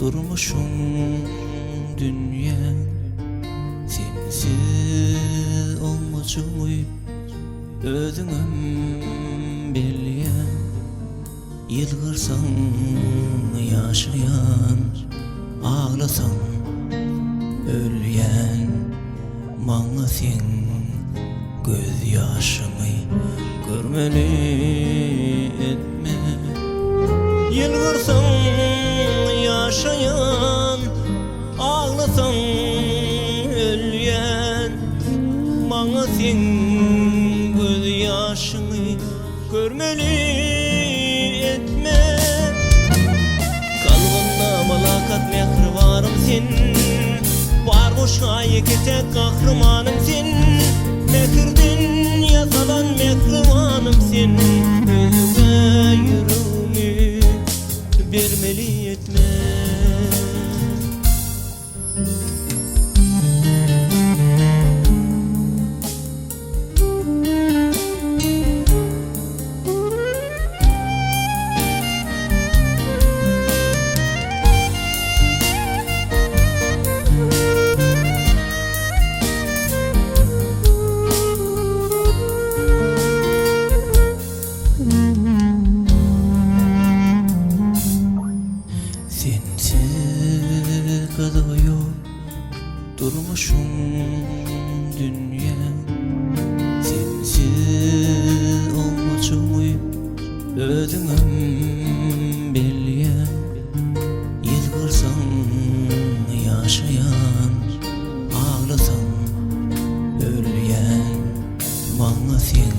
Durmuşyň dünýä Sensiz olmajagymy özüňem bilýäň. Ýylgyrsaň ýaşaýan, aglasaň ölýän. Maňa seň gözýaşyňy görmeli etme. Ýylgyrsaň ýaşaýan, aglasaň ölýän. Maňa seň gözýaşyňy görmeli etme. Kalbymda mylakat mähribanym sen, Bar goşga ýeke-täk gahrymanym sen, Mähirden ýasalan mähribanym sen, Özüňe ýüregimi bermeli etme. Sensiz gyzygy ýok durmuşyň dünýäň Sensiz olmajagymy özüňem bilýäň Ýylgyrsaň ýaşaýan aglasaň ölýän Maňa seň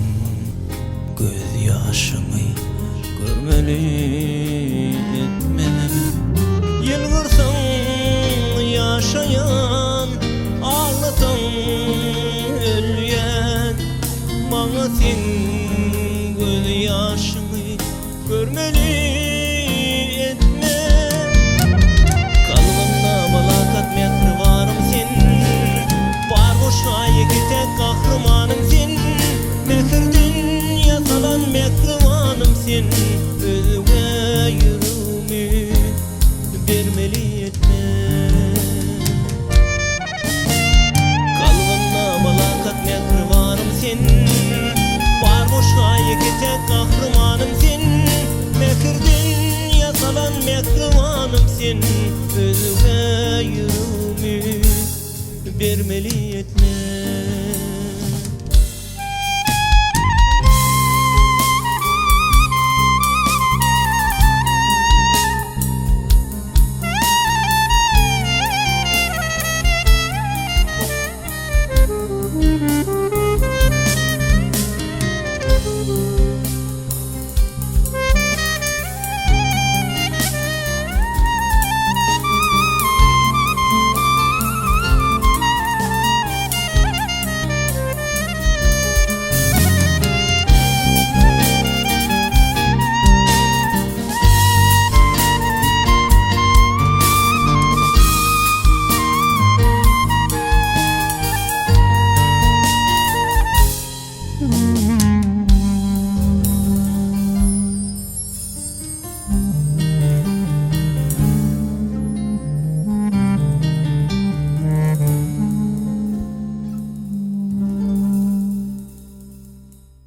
gözýaşyňy görmeli etme. Ýylgyrsaň ýaşaýan, aglasaň ölýän. Maňa seň gözýaşyňy Görmeli etme. Kalbymda mylakat mähribanym sen, Bar goşga ýeke-täk gahrymanym sen, Mähirden ýasalan mähribanym sen, Özge ýüregimi bermeli etme. Kalbymda mylakat mähribanym sen, Bar goşga ýeke-täk gahrymanym sen, Mähirden ýasalan mähribanym sen, Özge ýüregimi bermeli etme.